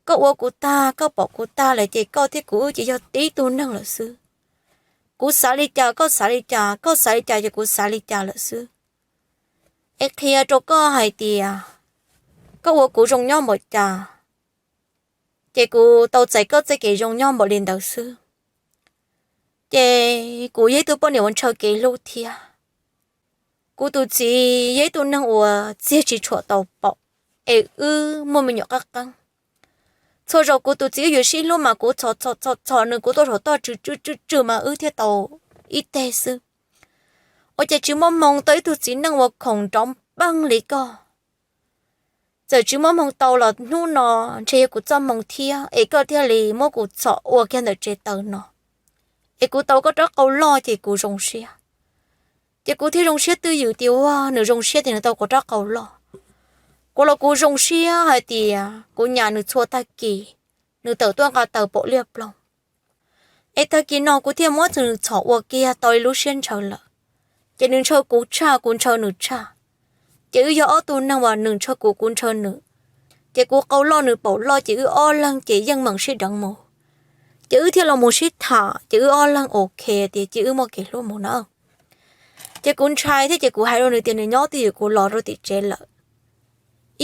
Koj ua kuv tag, koj pom kuv tag lawm ces koj thiab kuv wb ces yog tib tug neeg lawm xwb. Kuv xav li cas koj xav li cas, koj xav li cas ces kuv xav li cas lawm xwb. Es qhia rau koj hais tias koj ua kuv zoo nyob npaum cas, ces kuv tau txais koj txoj kev zoo nyob npaum li ntawd xwb. Ces kuv yog ib tug poj niam uas ntshaw kev hlub thiab. Kuv tus txiv yog ib tug neeg uas txiag tsis tshua tau paum, es wb muaj me nyuam qab qeeb. Txhua zaus kuv tus txiv wb yuav sib hlub mas kuv txhom txhom txhom txhom nws, kuv tuaj saum toj tsw tsw tsw tsw mas wb thiaj tau ib teg xwb. Ua cas tsis muaj hmoo tau ib tug txiv neej uas khoom nrov npeej li koj? Txawm tsis muaj hmoo tau los hnub no ntshe yog kuv txoj hmoo thiab es koj thiaj li muab kuv txhom ua kiag ntawm tsev taws no. Es kuv tau koj rab qau loj ces kuv zoo siab. Ces kuv thiaj zoo siab twj ywm tias ua nws zoo siab tias nws tau kuv rab qau loj. Kuv los kuv zoo siab hais tias kuv nyas nws txhua tag kis, nws tawm tuaj nqa taws paum liab ploog. Es tag kis no kuv thiaj muab nws txhom ua kiag tau li lub siab ntshaw lawm. Ces nws ntshaw kuv tshaj, kuv ntshaw nws tshaj. Ces wb yog ob tug neeg uas nws ntshaw kuv, kuv ntshaw nws. Ces kuv qau loj nws paum loj ces wb ob leeg ces yeej meem sib deev mus. Ces wb thiaj los mus sib tham ces wb ob leeg ok tias ces wb muaj kev hlub mus na. Ces kuv ntshai thiab ces kuv hais rau nws tias nws nyob twj ywm kuv los rau tim tsev lawm.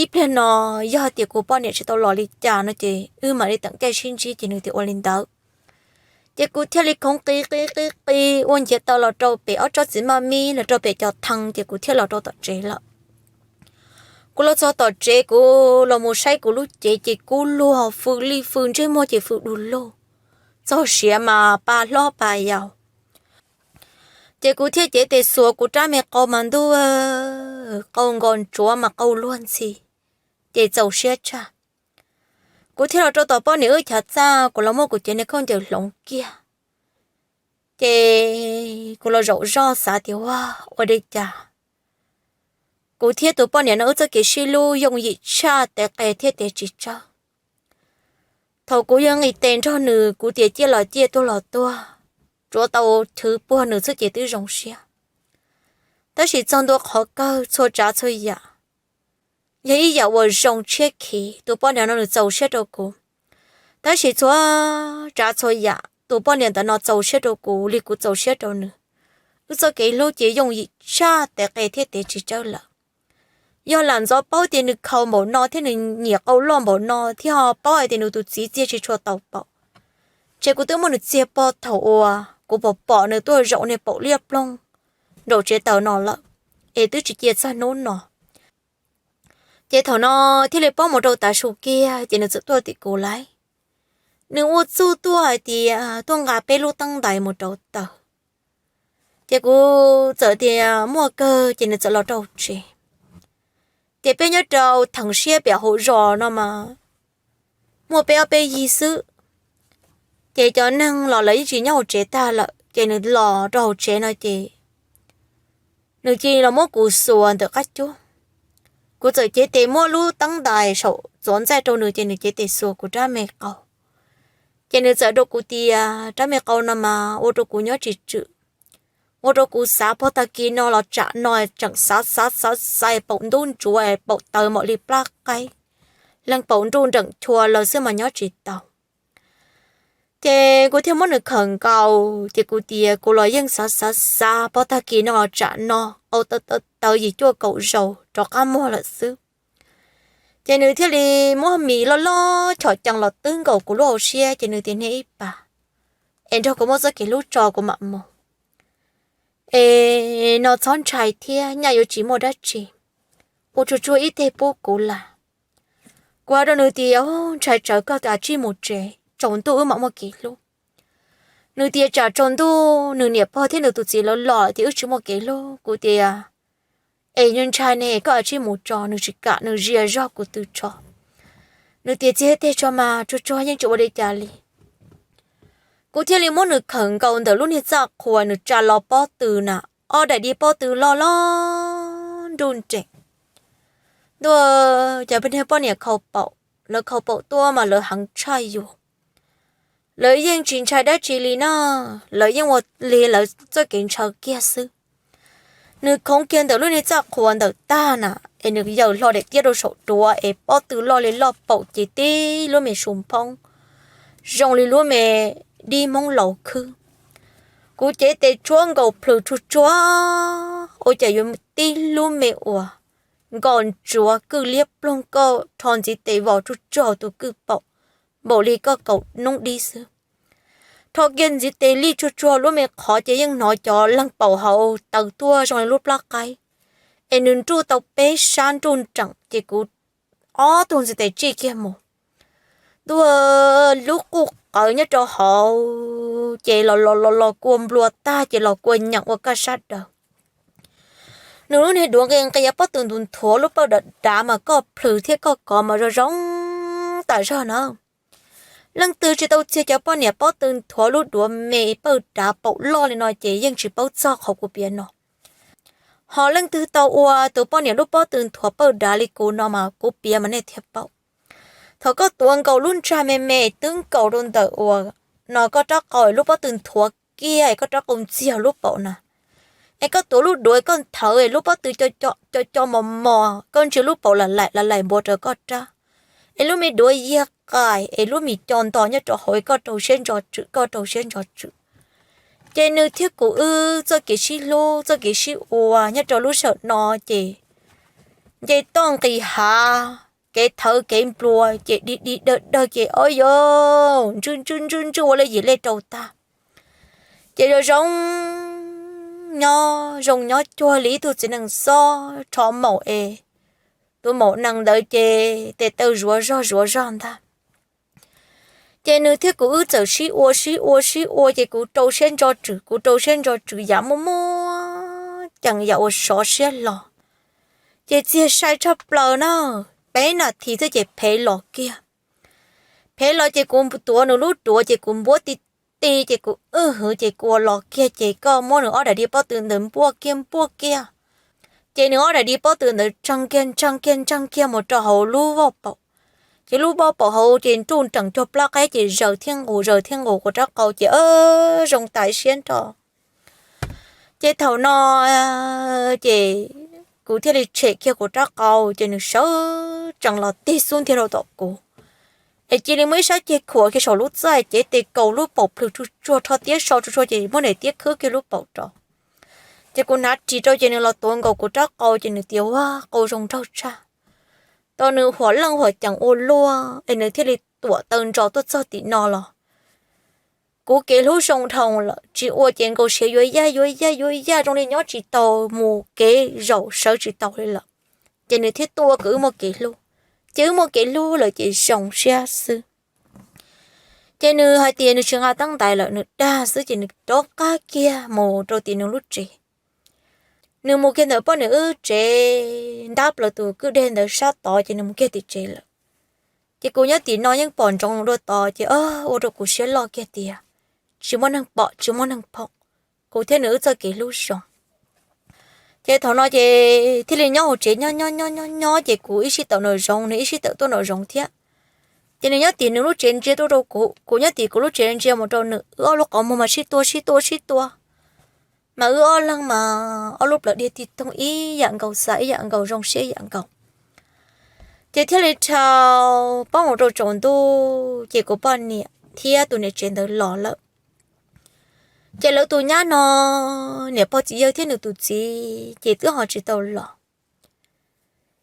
Ib pliag no yog tias kuv poj niam tsis tau los li cas no ces wb mam li teem caij sib ntsib ces nws tias ua li ntawd. Ces kuv thiaj li khoov qis qis qis qis ua nchiav taw los rau pem ob tsob txiv maj mib los rau pem cov thee ces kuv thiaj los rau tom tsev lawm. Kuv los txog tom tsev kuv los mus saib kuv lub cev ces kub luag fws li fws ntsej muag ces fws du lug, txog siav mas pa hlob pa yau. Ces kuv thiaj cev tes xuas kuv rab me qau mas ntuj, qau nkos ntsuav mas qau luag ntxhi, ces txaus siab tshaj. Kuv thiaj los rau tom poj niam wb chav txaj, kuv los muab kuv cev niag khaub ncaws hloov kiag. Ces kuv los zaum zoj xav tias ua, ua li cas kuv thiab tus poj niam no wb txoj kev sib hlub yooj yim tshaj, tes qe thiab tes tsis tsawg. Thaum kuv yuav nqis tes nrog nws, kuv tias ciaj los ciaj, tuag los tuag, tsuav tau chwv puag nws xwb ces twb zoo siab. Tab sis txog ntua qhov kawg, txhua tsav txhua yam yog ib yam uas zoo tshiab khiv. Tus poj niam no nws txaus siab rau kuv, tab sis txhua tsav txhua yam tus poj niam ntawm no txaus siab rau kuv li kuv txaus siab rau nws. Wb txoj kev hlub ces yooj yim tshaj tev qe thiab tev tsis tsawg lawm. Yog lam ntxov paub tias nws khaus npaum no thiab nws nyiam qau loj npaum no thiab ho paub hais tias nws tus txiv txiag tsis tshua tau paum, ces kuv twb muab nws txiag pog thaum uas kuv pom pom nws tuaj zaum niag paum liab ploog nraum tsev taws no lawm, es twb tsis cia txog hnub no. Ces thaum no thiaj li paub mus rau tav su kiag ces nws txawm tuaj tim kuv lawm. Nws ua txuj tuaj hais tias tuaj nqa peb lub teeb ntais mus rau taws. Ces kuv txawm tias muaj kawg ces nws txawm los rau tsev. Ces peb nyob rau theem siab piam hauv zos no mas muaj peb ob peb yig xwb. Ces cov neeg los lawv yeej tsis nyob hauv tsev tag lawm ces nws los rau hauv tsev no ces nws cia li los muab kuv xuas ntawm qab cub. Kuv txawm cev tes muab lub teeb ntais saum txuas ntxaij rau nws ces nws cev tes xuas kuv rab me qau. Ces nws txawm rau kuv tias rab me qau no mas ua rau kuv nyob tsis tswm, ua rau kuv xav pog tag kis no los tsam no tseem xav xav xav xav paum ntub ntsuav paum tawv mam li plab qaib, leej paum nruj nreem chua lawm xwb mas nyob tsis tau. Ces kuv thiaj muab nws khawm nkaus ces kuv tias kuv los yeej xav xav xav pog tag kis no los tsam no qau tawv tawv yim cuaj kaum zaus rov qab muag lawm xwb. Ces nws thiaj li muab mis loj loj chom cees los twb nkaus kuv lub hauv siab ces nws tias niag ib pas, es nrog kuv muab txoj kev hlub tso kuv mam mus. Es no txhob ntshai thiab, nyaj yuav tsis muaj dab tsi, ua tsuag tsuag ib teg pub kuv lawm. Kuv hais rau nws tias ntshai tsawv koj cia li mus tsev, tsaus ntuj wb mam muaj kev hlub. Nws tias tsam tsaus ntuj nws niam pog thiab nws tus txiv lawv los tias wb tsis muaj kev hlub. Kuv tias es nws ntshai ne, koj cia li mus tso, nws tsis kam, nws zia zog kuv tw tso. Nws tias txiag teg tso mas, tsuag tsuag yeej tsis ua li cas li. Kuv thiaj li muab nws khawm nkaus ntawm lub niag txaj qhua nws tsa los pob tw na, ob daim di pob tw loj loj nruj nreem. Ntuj, cov niag poj niam khaus paum, lawv khaus paum tuaj mas lawv heev tshaj yus. Lawv yeej tsis ntshai dab tsi li na, lawv yeej ua li lawv txoj kev ntshaw kiag xwb. Nws khoov kiag ntawm lub niag txaj qhua ntawm tag na, es nws yawm hlo daim tiab rau saum duav es pob tw loj li loj paum ces tib lub me su phoob zoo li lub me dib Hmoob laus khwb. Kuv cev tes tsuab nkaus plhws tsuag tsuag, ua cas yuav tib lub me uas nkos ntsuav kwj liab ploog koj rho ntxiv tes vos tsuag tsuag hauv tus kwj paum npaum li koj kaus noob dib xwb. Rho kiag ntxiv tes lij tsuag tsuag lub me qhov ces yeej hnov cov leeg paum hauv taws tuaj zoo li lub plab qaib, es nws nruj tau peb sab nruj nreem ces kuv ob tug ntxiv tes tsij kiag mus. Ntuj, lub quj qawv nyob rau hauv ces los los los los kua nplua tag ces los kua nyeem ua kaj sab daws. Nws lub niag duav nqis nqis pob tw ntuv nthuav lub pawj dav dav mas koj plhws thiab koj kov mas zoo zoo tas zog na. Leej twg tsis tau txiag cov poj niam pob tw nthuav lub duav me pawj dav paum loj li no ces yeej tsis paub txog qhov kuv piav no. Ho leej twg tau ua tus poj niam lub pob tw nthuav pawj dav li kuv no mas kuv piav mas nej thiaj paub. Thaum koj tuav nkaus lub ntsag me me twb nkaus rau ntawm uas no koj rab qau es lub pob tw nthuav kiag es koj rab qau ntxiag lub paum na, es koj tuav lub duav koj nthawv es lub pob tw co co mos mos koj ntsia lub paum lam laim lam laim npuav raws koj rab, es lub me duav yiag qais es lub mis co nto nyob rau hauv es koj rau siab ntso tswm, koj rau siab ntso tswm. Ces nws thiab kuv wb txoj kev sib hlub txoj kev sib ua nyob rau lub sij hawm no ces nce toj nqis hav, kev thawv kev nplua ces dig dig dawg dawg ces ob yos ntswj ntswj ntswj ntswj ua lawv yim lej rau tag. Ces zoo zoo nyob zoo nyob cuag li ib tug txiv nees xob rho maum es tus maum nees ntawd ces tes taw zuav zog zuav zog ntag. Ces nws thiab kuv wb txawm sib ua sib ua sib ua ces kuv rau siab ntso tswm, kuv rau siab ntso tswm yam muaj muaj ceem yam uas sov siab hlo. Ces txiag sai tshaj plaws na, peb nas this xwb ces phev los kiag. Phev los ces kuv tuav nws lub duav ces kuv npuab ti ti ces kuv wb hwv ces kuv ua los kiag ces koj muab nws ob daim di pob tw ntawd npuaj kiag npuaj kiag. Ces nws ob daim di pob tw ntawd ntseeg kiag ntseeg kiag ntseeg kiag mus rau hauv lub voj paum. ib lub pob paum hauv ces nruj nreem cuag plab qaib ces zaws thiab nqus zaws thiab nqus kuv rab qau ces zoo tas siab nrho. Ces thaum no ces kuv thiaj li tshem kiag kuv rab qau ces nws sawv tsees los tig xub ntiag rau tom kuv, es cia li muaj ib sab ceg khuam kiag saum lub txaj ces tes kaus lub paum plhws tsuag tsuag rho tiab so tsuag tsuag ces muab niam tiab khwb kiag lub paum rau. Ces kuv hnav ris rau ces nws los tuav nkaus kuv rab qau ces nws tias ua qau zoo nraug tshaj, tau nws huam leej huam ceem ua luaj es nws thiaj li tuam taw ntso tuaj txog tim no los. Kuv kev hlub zoo dhau lawm, tsis ua ces nkaus siav yuav yaj yuav yaj yuav yaj zoo li nyob tsis tau mus kev zaum sawv tsis tau li lawm. Ces nws thiaj tuaj kom wb muaj kev hlub, ces wb muaj kev hlub lawm ces zoo siab xwb. Ces nws hais tias nws tsis nqa teeb ntais lawm, nws dag xwb ces nws rov qab kiag mus rau tim nws lub tsev. Nws mus kiag ntawm poj niam wb tsev ntab plaws tus kwj deg ntawd sab tod ces nws mus kiag tim tsev lawm. Ces kuv nyob tim no yeej pom ntsoov dua tod ces ua rau kuv siab loj kiag tias tsis muaj neeg pom tsis muaj neeg phoom, kuv thiab nws wb txoj kev hlub zoo. Ces thaum no ces thiaj li nyob hauv tsev nyob nyob nyob nyob nyob ces kuv ib sij tawm nraum zoov nws ib sij tawm tuaj nraum zoov thiab. Ces nws nyob tim nws lub tsev ntsia tuaj rau kuv, kuv nyob tim kuv lub tsev ntsia mus rau nws, wb ob lub qhov muag mas sib tua sib tua sib tua, mas wb ob leeg mas ob lub plawv dhia tig toog ib yam nkaus, xav ib yam nkaus, zoo siab ib yam nkaus. Ces thiaj li dhau poob mus rau tsaus ntuj ces kuv poj niam thiab tus niam tsev ntawd los lawm. Ces lawv tus nyab no niam pog txiv yawg thiab nws tus txiv ces twb ho tsis tau los.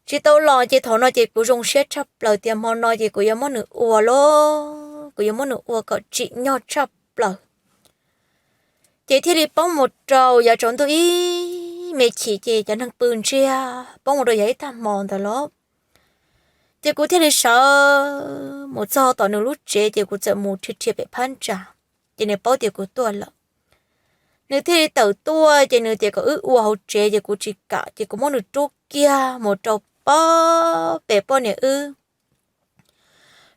Tsis tau los ces thaum no ces kuv zoo siab tshaj plaws tias hmo no ces kuv yuav muab nws ua los, kuv yuav muab nws ua kom tsim nyog tshaj plaws. Ces thiaj li poob mus rau yav tsaus ntuj ib me chim ces cov neeg pw ntsiag poob mus rau yav ib tag hmo ntawd los. Ces kuv thiaj li sawv mus txog tom nws lub tsev ces kuv txawm mus rhia rhia pem phab ntsa, ces nws paub tias kuv tuaj lawm. Nws thiaj li tawm tuaj ces nws tias kom wb ua hauv tsev ces kuv tsis kam ces kuv muab nws rub kiag mus rau pem poj niam wb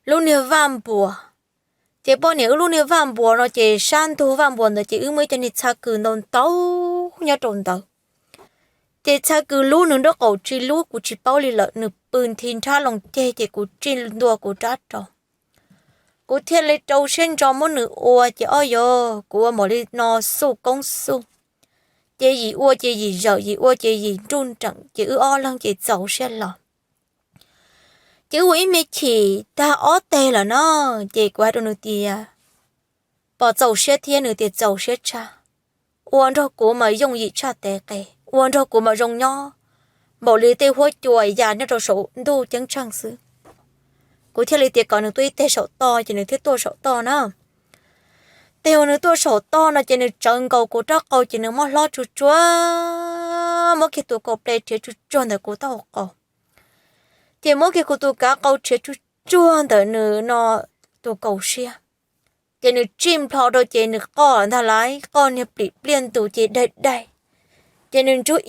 lub niag vaj npuas. Ces poj niam wb lub niag vaj npuas no ces sab ntug vaj npuas ntawd ces wb muaj ib co niag txha kws ntau ntau nyob rau ntawd. Ces txha kws lub nws nraub qaum tsis lub kuv tsis paub li lawm, nws pw nthi nrhab loo ceg ces kuv tsij ntua kuv rab rau. Kuv thiaj li rau siab ntso muab nws ua ces ob yog kuv ua npaum li no xuj koob xuj, ces yim ua ces yim zawm, yim ua ces yim nruj nreem ces wb ob leeg ces txaus siab los. Ces wb ua ib me chim tag ob teg lawm no, ces kuv hais rau nws tias pom txaus siab thiab, nws tias txaus siab tshaj. Ua nrog kuv mas yooj yim tshaj tes qe, ua nrog kuv mas zoo nyob npaum li tej huab cua ya nyob rau saum ntuj ceeb tsheej xwb. Kuv thiaj li tias kom nws tuaj ib teg saum toj ces nws thiaj tuaj saum toj na. Teg uas nws tuaj saum toj no ces nws tsawv nkaus kuv rab qau ces nws muab hlob tsuag tsuag, muab kiag tus kaus ple rhiav tsuag tsuag ntawm kuv taub hau qau, ces muab kiag kuv tus kav qau rhiav tsuag tsuag ntawm nws no tus kaus siab. Ces nws tsij nplho rau ces nws qoj ntag lauj, qoj niag plim pliaj ntus ces daig daig. Ces nws ntsub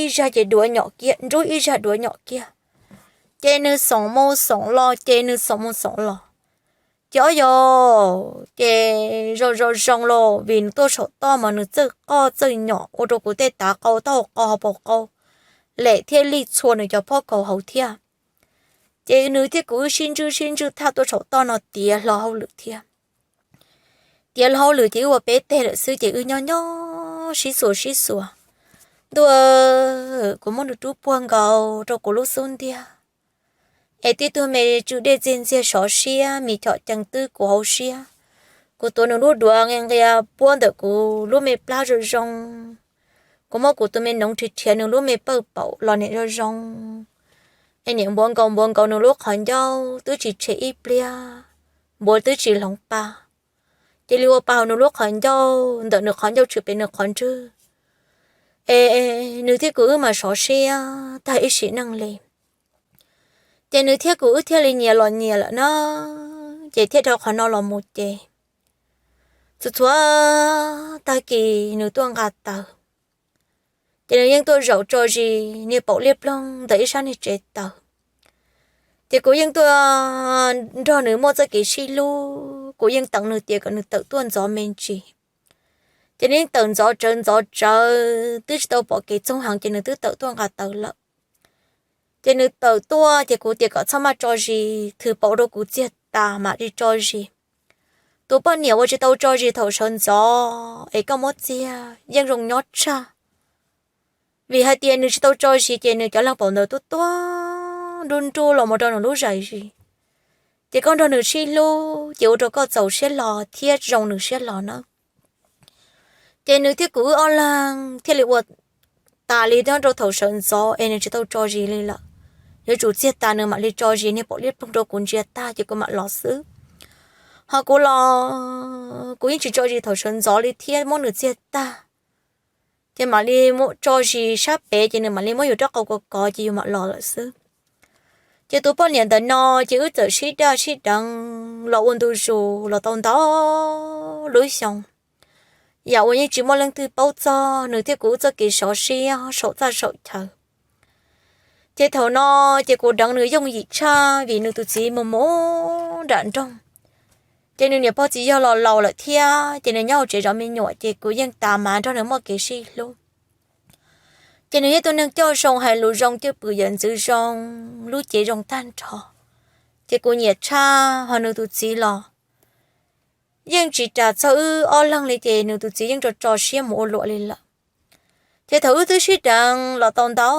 ib zag ces duav nyom kiag, ntsub ib zag duav nyom kiag. Ces nws xoom mus xoom los, ces nws xoom mus xoom los. Ces ob yog, ces zoo zoo zoo los vim nws tuaj saum toj mas nws txawj qoj txawj nyom ua rau kuv tej tav qau taub hau qau hauv paus qau lem thiaj li txhua nws cov phob kaus hauv thiab. Ces nws thiab kuv wb sib ntswj sib ntswj thaj tuaj saum toj no tiav hlo hauj lwm thiab. Tiav hlo hauj lwm ces wb ua peb teg lawm xwb ces wb nyob nyob sib xuas sib xuas. Ntuj, kuv muab nws rub puag nkaus rau kuv lub xub ntiag. Es tib tug me tsw dej txiag ntxiag sov siab, mis chom cees twb kuv hauv siab. Kuv tuav nws lub duav nqia nqia puab ntawm kuv lub me plab zoo zoo. Kuv muab kuv tus me noov rhiav rhiav nws lub me pawj paum los niam zoo zoo. Es niam npuav nkaus npuav nkaus nws lub qhov ncauj twb tsis tshem ib pliag, npuav twb tsis hloov pa. Cia li ua pa hauv nws lub qhov ncauj, ntawm nws qhov ncauj tshwm pem nws qhov ntswg. Es nws thiab kuv wb mas sov siab tag ib sim neej li. Ces nws thiab kuv wb thiaj li nyias los nyias lawm na, ces thiaj dhau qhov no los mus ces txhua txhua tag kis nws tuaj nqa taws. Ces nws yeej tuaj zaum tso zis niag paum liab ploog ntawm ib sab niag tsev taws. Ces kuv yeej tuaj nrog nws muaj txoj kev sib hlub, kuv yeej teev nws tias kom nws tawm tuaj ntxov me ntsis. Ces nws yeej tawm ntxov tsawv ntxov tsawv, twb tsis tau pom kev txoog heev ces nws twb tawm tuaj nqa taws lawm. Ces nws tawm tuaj ces kuv tias kom txhob maj tso zis, thwm paum rau kuv txiag tas mam li tso zis. Tus poj niam uas tsis tau tso zis thaum sawv ntxov es koj muab txiag yeej zoo nyob tshaj, vim hais tias nws tsis tau tso zis ces nws cov leeg paum ntawd tuaj tuaj nruj nruj los mus rau nws lub zais zis. Ces koj nrog nws sib hlub ces ua rau koj txaus siab hlo thiab zoo nws siab hlo na. Ces nws thiab kuv wb ob leeg thiaj li ua tas li nyob rau thaum sawv ntxov es nws tsis tau tso zis li lawm. Yuav tsum txiag tas nws mam li tso zis niag paum liab ploog rau kuv ntsia tag ces kuv mam los xwb. Ho kuv los kuv yeej tsis tso zis thaum sawv ntxov li thiab, muab nws txiag tag ces mam li tso zis sab pem ces nws mam li muab yus rab qau kov kov ces yus mam los lawm xwb. Ces tus poj niam ntawm no ces wb txawm sib daj sib deev los ua ntu zus los tau ntau lub xyoo, yam uas yeej tsis muaj leej twg paub txog nws thiab kuv wb txoj kev sov siab saum txaj saum chaw. Ces thaum no ces kuv deev nws yooj yim tshaj vim nws tus txiv mus mus nram nroog. Ces nws niam pog txiv yawg los laus lawm thiab ces nws nyob hauv tsev zov me nyuam ces kuv yeej tas mas nrog nws muaj kev sib hlub. Ces nws yog tus neeg coj zoo, hais lus zoo, cwj pwm yawm ntxwv zoo, lub cev zoo tag nrho. Ces kuv nyiam tshaj, ho nws tus txiv los yeej tsis ras txog wb ob leeg li ces nws tus txiv yeej tso tso siab mus ua luam li lawm. Ces thaum wb twb sib deev los tau ntau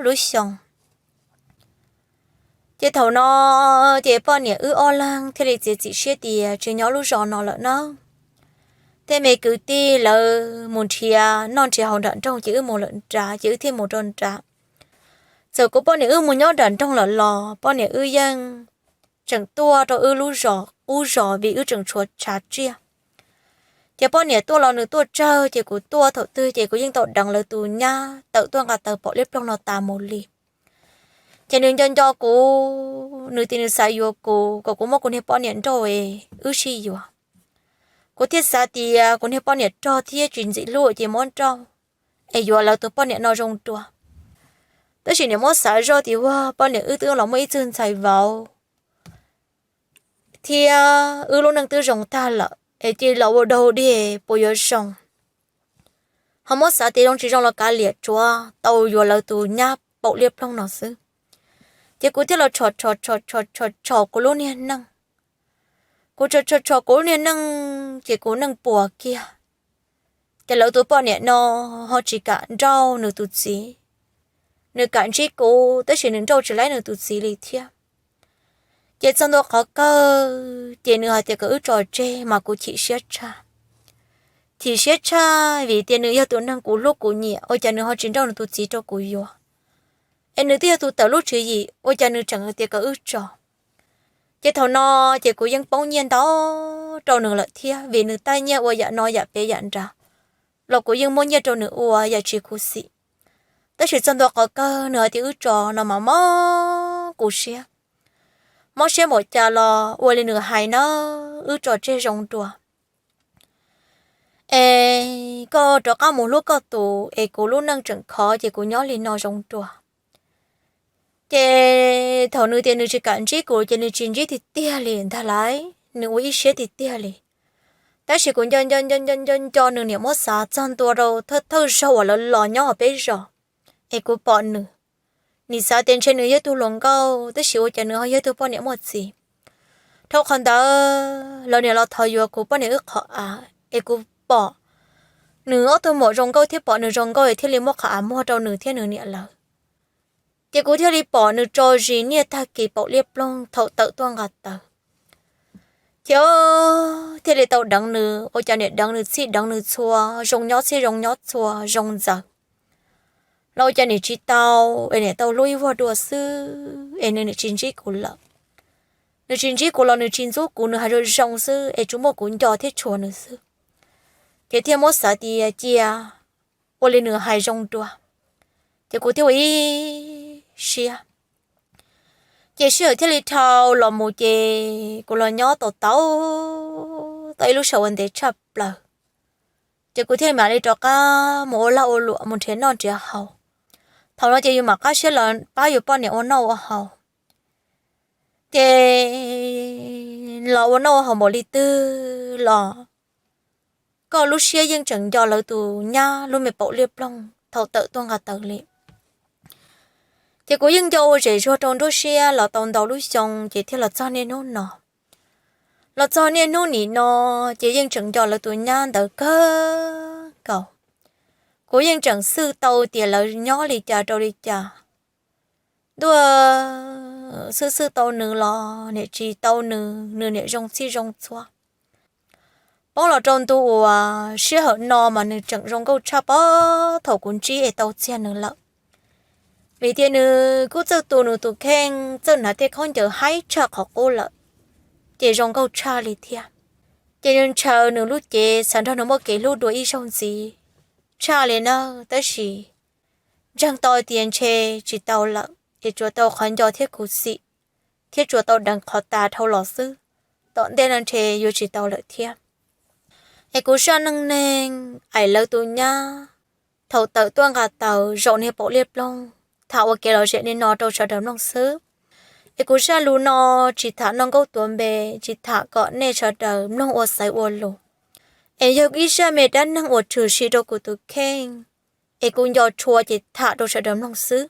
lub xyoo, ces thaum no ces poj niam wb ob leeg thiaj li txiav txim siab tias tsis nyob lub zos no lawm na. Tej me kwv tij lawv mus nrhiav noj nrhiav haus nram nroog ces wb mus lawm nrad ces wb thiaj mus rau nrad. Txawm kuv poj niam wb mus nyob nram nroog lawm los poj niam wb yeej tseem tuaj rau wb lub zos qub zos vim wb tseem tshuav tshav tsiaj. Ces poj niam tuaj los nws tuaj tsawg ces kuv tuaj thaum twg ces kuv yeej tau deev lawv tus nyab tawm tuaj nqa taw paum liab ploog no tas mus li. Ces nws nco nco kuv, nws tias nws xav yuav kuv kom kuv muab kuv niag poj niam nrauj es wb sib yuav. Kuv thiaj xav tias kuv niag poj niam rog thiab tsis ntxim hlub ces muab nrauj es yuav lawv tus poj niam no zoo dua. Tab sis niam muab xav zoj tias ua poj niam wb twb los muaj ib txwg ntxhais vauv thiab wb lub neej twb zoo tag lawm es cia los ua daug dig puas yuav zoo. Ho muab xav tias zoo tsis zoo los kav liam, tsuav tau yuav lawv tus nyab paum liab ploog no xwb. Ces kuv thiaj los tshom tshom tshom tshom tshom kuv lub niag neej. Kuv tshom tshom tshom kuv lub niag neej ces kuv neej puas kiag. Ces lawv tus poj niam no ho tsis kam nrauj nws tus txiv. Nws kam ntsib kuv tab sis nws nrauj tsis laib nws tus txiv li thiab. Ces txog ntua qhov kawg ces nws hais tias kom wb tso tseg mas kuv chim siab tshaj. Chim siab tshaj vim tias nws yog tus neeg kuv hlub kuv nyiam, ua cas nws ho tsis nrauj nws tus txiv rau kuv yuav, es nws twb yog tus tawm lub tswv yim, ua cas nws tseem tias kom wb tso. Ces thaum no ces kuv yeej poob nyiaj ntau rau nws lawm thiab vim nws taij nyiaj ua yam no yam pem yam nrad los kuv yeej muab nyiaj rau nws ua yam tsis khuv xim. Tab sis txog ntua qhov kawg nws hais tias wb tso no mas mob kuv siab. Mob siab npaum cas los ua li nws hais na, wb tso tseg zoo dua. Es koj rov qab mus hlub koj tus, es kuv lub neej tseem khov ces kuv nyob li no zoo dua. Ces thaum nws tias nws tsis kam ntsib kuv ces nws tsis ntsib tiag tiag li ntag lauj, nws ua ib siab tiag tiag li. Tab sis kuv nco nco nco nco nco nco nws niam muab xav txog ntua rau thawj thawj zaug uas lawv los nyob hauv peb zos, es kuv pom nws. Nim xav tias ntshe nws yog tug hluas nkauj tab sis ua cas nws ho yog tug poj niam muaj txiv. Dhau qhov ntawd lawv niam los thov yuav kuv poj niam wb qhov av, es kuv pom nws ob tug muam zoo nkauj thiab pom nws zoo nkauj es thiaj li muab qhov av muag rau nws thiab nws niam lawv. Ces kuv thiaj li pom nws tso zis niaj tag kis paum liab ploog thaum tawm tuaj nqa taw. Ces thiaj li tau deev nws, ua cas niam deev nws txhij deev nws txhua, zoo nyob txhij zoo nyob txhua, zoo ntxaws. Los ua cas niam tsis tau, es niam tau hlub ib vuag dua xwb es nws niam tsis ntsib kuv lawm. Nws tsis ntsib kuv los nws tsis ntxub kuv, nws hais zoo zoo xwb es tsuas muaj kuv nco thiab tshua nws xwb. Ces thiaj muab xav tias cia ua li nws hais zoo dua, ces kuv thiaj ua ib siab. Ces sij hawm thiaj li dhau los mus ces kuv los nyob tau tau tau ib lub sij hawm uas ntev tshaj plaws. Ces kuv thiaj mam li rov qab mus ua lag ua luam mus nrhiav noj nrhiav haus. Thaum no ces yus mam qab siab los pab yus poj niam ua noj ua haus. Ces los ua noj ua haus npaum li twg los koj lub siab yeej tseem nco lawv tus nyab lub me paum liab ploog thaum tawm tuaj nqa taw li. Ces kuv yeej nco ua zem zuag rau nruab siab los tau ntau lub xyoo ces thiaj los txog niaj hnub no. Los txog niaj hnub nim no, ces yeej tseem nco lawv tus nyab ntawd kawg nkaus. Kuv yeej tseem xwj tau tias lawv nyob li cas rau li cas. Ntuj, xwj xwj tau nws los niam tsis tau nws, nws niam zoo txhij zoo txhua. Poob los rau ntu uas sij hawm no mas nws tseem zoo nkauj tshaj puag thaum kuv ntsib es tau txiag nws lawm. Vim tias nws kuj txawj tu nws tus kheej, txawj hnav tej khaub ncaws haib tshaj qhov qub lawm, ces zoo nkauj tshaj li thiab. Ces nws ntshaw nws lub cev xav nrog nws muaj kev hlub dua ib zaug ntxiv tshaj li na, tab sis ntseeg tau tias ntshe tsis tau lawm, es tsuas tau qhov nco thiab khuv xim, thiab tsuas tau deev qhov tas dhau los xwb, tom ntej no ntshe yuav tsis tau lawm thiab. Es kuv zaj neej neeg aim lawv tus nyab, thaum tawm tuaj nqa taws zaum niag paum liaj ploog, tham ua kev lom zem li no rau sawv daws mloog xwb. Es kuv zaj lus no tsis tham noj nkauj tuav npe, tsis tham kom nej sawv daws mloog ua xaiv ua lus, es yog ib zaj me dab neeg uas tshwm sim rau kuv tus kheej, es kuv nco tshua ces tham rau sawv daws mloog xwb.